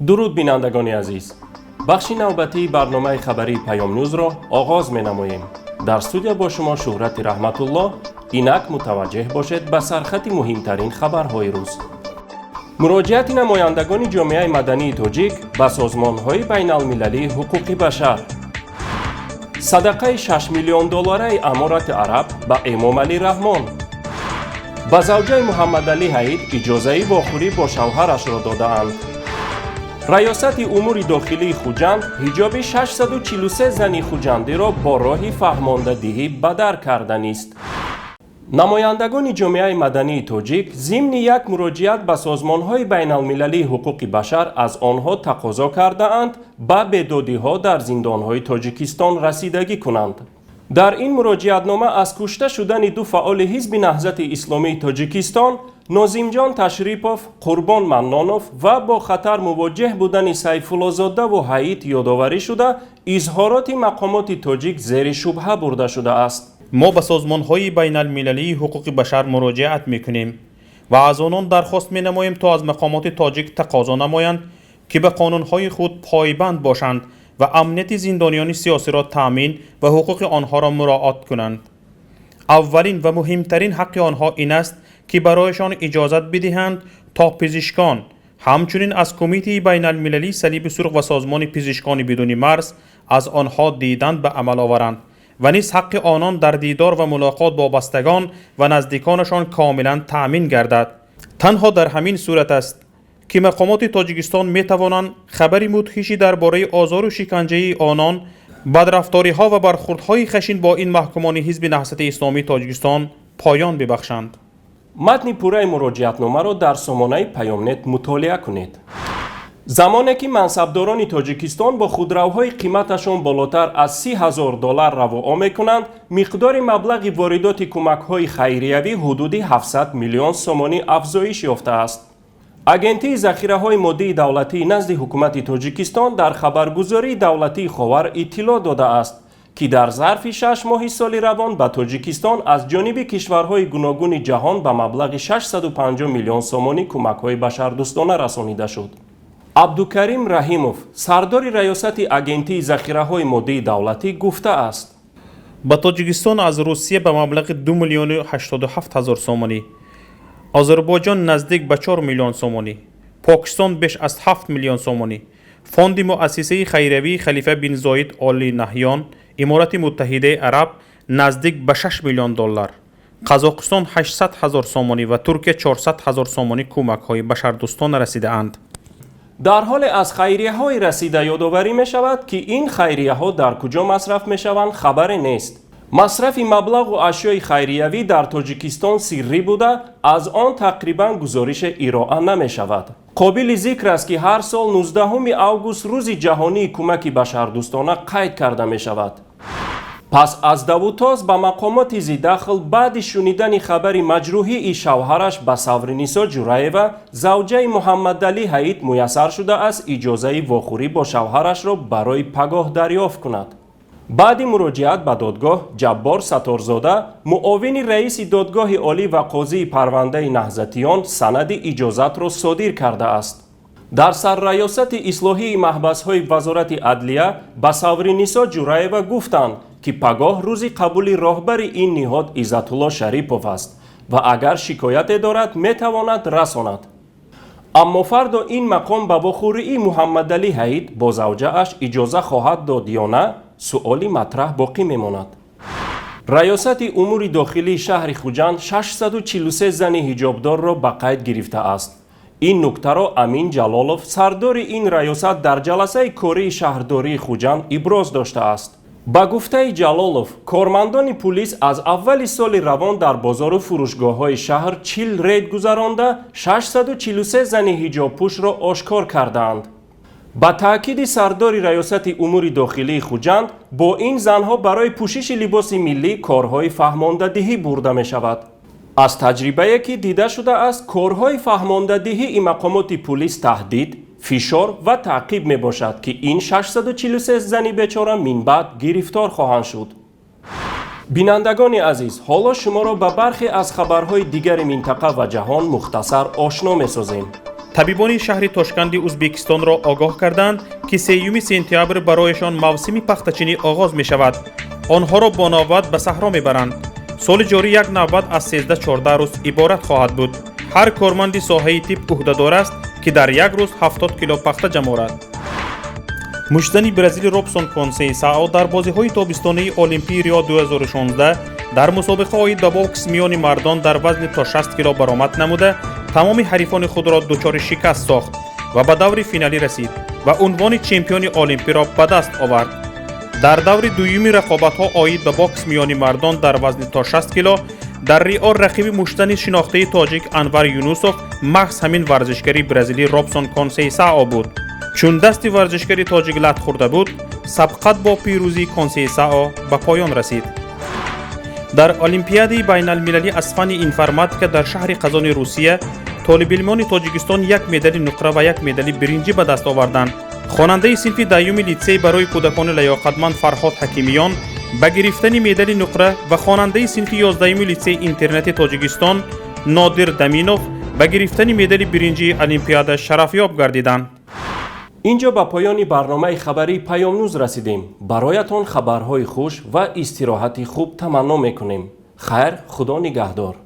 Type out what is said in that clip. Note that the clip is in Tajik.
Дуруд, бинандагони азиз! Бахши навбатии барномаи хабарии Паёмнюзро оғоз менамоем. Дар студия бо шумо Шӯҳрати Раҳматуллоҳ. Инак мутаваҷҷеҳ бошед ба сархати муҳимтарин хабарҳои рӯз. Муроҷиати намояндагони ҷомеаи мадании тоҷик ба созмонҳои байналмилалии ҳуқуқи башар, садақаи 6 миллион доллараи Аморати Араб ба Эмомалӣ Раҳмон, ба завҷаи Муҳаммадалӣ Ҳаид иҷозаи вохӯрӣ бо шавҳарашро додаанд. Раёсати умури дохилии Хуҷанд ҳиҷоби 643 зани хуҷандиро бо роҳи фаҳмондадиҳӣ бадар карданист. Намояндагони ҷомеаи мадании тоҷик зимни як муроҷиат ба созмонҳои байналмилалии ҳуқуқи башар аз онҳо тақозо кардаанд, ба бедодиҳо дар зиндонҳои Тоҷикистон расидагӣ кунанд. Дар ин муроҷиатнома аз кушта шудани ду фаъоли Ҳизби Наҳзати Исломии Тоҷикистон Нозимҷон Ташрипов, Қурбон Маннонов ва бо хатар мувоҷҷеҳ будани Сайфуллозодаву Ҳаид ёдоварӣ шуда, изҳороти мақомоти тоҷик зери шубҳа бурда шудааст. Мо ба созмонҳои байналмилалии ҳуқуқи башар муроҷиат мекунем ва аз онон дархост менамоем, то аз мақомоти тоҷик тақозо намоянд, ки ба қонунҳои худ пойбанд бошанд ва амнияти зиндониёни сиёсиро таъмин ва ҳуқуқи онҳоро муроат кунанд. Аввалин ва муҳимтарин ҳаққи онҳо ин аст, ки барояшон иҷозат бидиҳанд, то пизишкон, ҳамчунин аз Кумитаи байналмилалии Салиби Сурх ва Созмони Пизишкони бидуни марз аз онҳо дидан ба амал оваранд ва низ ҳаққи онон дар дидор ва мулоқот бо бастагон ва наздиконашон комилан таъмин гардад. Танҳо дар ҳамин сурат аст, ки мақомоти Тоҷикистон метавонанд хабари мудҳиши дар бораи озору шиканҷаи онон, бадрафториҳо ва бархурдҳои хашин бо ин маҳкумони Ҳизби Наҳзати Исломии Тоҷикистон поён бибахшанд. Матни пурраи муроҷиатномаро дар сомонаи Паёмнет мутолиа кунед. Замоне ки мансабдорони Тоҷикистон бо худравҳои қиматашон болотар аз 30 000 доллар равоа мекунанд, миқдори маблағи воридоти кӯмакҳои хайриявӣ ҳудуди 700 миллион сомонӣ афзоиш ёфтааст. Агентии захираҳои моддии давлатии назди Ҳукумати Тоҷикистон дар хабаргузории давлатии Ховар иттилоъ додааст, ки дар зарфи 6 моҳи соли равон ба Тоҷикистон аз ҷониби кишварҳои гуногуни ҷаҳон ба маблағи 650 миллион сомонӣ кӯмакҳои башардӯстона расонида шуд. Абдукарим Раҳимов, сардори раёсати Агентии захираҳои моддии давлатӣ, гуфтааст: Ба Тоҷикистон аз Русия ба маблағи 2 миллиону 87 ҳазор сомонӣ, Озарбойҷон наздик ба 4 миллион сомонӣ, Покистон беш аз 7 миллион сомонӣ, фонди муассисаи хайриявии Халифа бин Зоид Оли Наҳён, Иморати Муттаҳидаи Араб наздик ба 6 миллион доллар, Қазоқистон 800 ҳазор сомонӣ ва Туркия 400 ҳазор сомонӣ кӯмакҳои башардӯстона расидаанд. Дар ҳоле аз хайрияҳои расида ёдоварӣ мешавад, ки ин хайрияҳо дар куҷо масраф мешаванд, хабаре нест. Масрафи маблағу ашёи хайриявӣ дар Тоҷикистон сиррӣ буда, аз он тақрибан гузорише ироа намешавад. Қобили зикр аст, ки ҳар сол 19 август Рӯзи ҷаҳонии кӯмаки башардӯстона қайд карда мешавад. Пас аз давутоз ба мақомоти зидахл баъди шунидани хабари маҷрӯҳии шавҳараш, ба Савринисо Ҷураева, завҷаи Муҳаммадалӣ Ҳаид, муяссар шудааст иҷозаи вохӯрӣ бо шавҳарашро барои пагоҳ дарёфт кунад. Баъди муроҷиат ба додгоҳ Ҷаббор Сатторзода, муовини раиси Додгоҳи Олӣ ва қозии парвандаи наҳзатиён, санади иҷозатро содир кардааст. Дар сарраёсати ислоҳии маҳбасҳои Вазорати адлия ба Савринисо Ҷураева гуфтанд, ки пагоҳ рӯзи қабули роҳбари ин ниҳод Иззатулло Шарипов аст ва агар шикояте дорад, метавонад расонад. Аммо фардо ин мақом ба вохӯрии Муҳаммадалӣ Ҳаид бо завҷааш иҷоза хоҳад дод ё на, суоли матраҳ боқӣ мемонад. Раёсати умури дохилии шаҳри Хуҷанд 643 зани ҳиҷобдорро ба қайд гирифтааст. Ин нуктаро Амин Ҷалолов, сардори ин раёсат, дар ҷаласаи кории шаҳрдории Хуҷанд иброз доштааст. Ба гуфтаи Ҷалолов, кормандони пулис аз аввали соли равон дар бозору фурӯшгоҳҳои шаҳр 40 рейд гузаронда, 643 зани ҳиҷобпӯшро ошкор кардаанд. Ба таъкиди сардори Раёсати умури дохилии Хуҷанд, бо ин занҳо барои пӯшиши либоси миллӣ корҳои фаҳмондадиҳӣ бурда мешавад. Аз таҷрибае, ки дида шудааст, корҳои фаҳмондадиҳии мақомоти пулис таҳдид, фишор ва таъқиб мебошад, ки ин 643 зани бечора минбаъд гирифтор хоҳанд шуд. Бинандагони азиз, ҳоло шуморо ба бархе аз хабарҳои дигари минтақа ва ҷаҳон мухтасар ошно месозем. Табибони шаҳри Тошканди Узбекистонро огоҳ карданд, ки 3 сентябр барояшон мавсими пахтачинӣ оғоз мешавад. Онҳоро бо навбат ба саҳро мебаранд. Соли ҷорӣ як навбат аз 13-14 рӯз иборат хоҳад буд. Ҳар корманди соҳаи тиб ӯҳдадор аст, ки дар як рӯз 70 кило пахта ҷамъ орад. Муштзани Бразили Робсон Консейсао дар бозиҳои тобистонаи Олимпии Рио 2016 дар мусобиқа оид ба бокс миёни мардон дар вазни то 60 кило баромад намуда, тамоми ҳарифони худро дучори шикаст сохт ва ба даври финалӣ расид ва унвони чемпиони олимпиро ба даст овард. Дар даври дуюми рақобатҳо оид ба бокс миёни мардон дар вазни то 60 кило дар Рио рақиби муштзани шинохтаи тоҷик Анвар Юнусов маҳз ҳамин варзишгари бразилӣ Робсон Консейсао буд. Чун дасти варзишгари тоҷик лат хӯрда буд, сабқат бо пирӯзии Консейсао ба поён расид. Дар Олимпиадаи байналмилалӣ аз фанни информатика дар шаҳри Қазони Русия толибилмони Тоҷикистон як медали нуқра ва як медали биринҷӣ ба даст оварданд. Хонандаи синфи 10-уми литсей барои кӯдакони лаёқатманд Фарҳод Ҳакимиён ба гирифтани медали нуқра ва хонандаи синфи 11-уми литсеи интернати Тоҷикистон Нодир Даминов ба гирифтани медали биринҷии олимпиада шарафёб гардиданд. Инҷо ба поёни барномаи хабарии Паёмнюз расидем. Бароятон хабарҳои хуш ва истироҳати хуб таманно мекунем. Хайр, Худо нигаҳдор.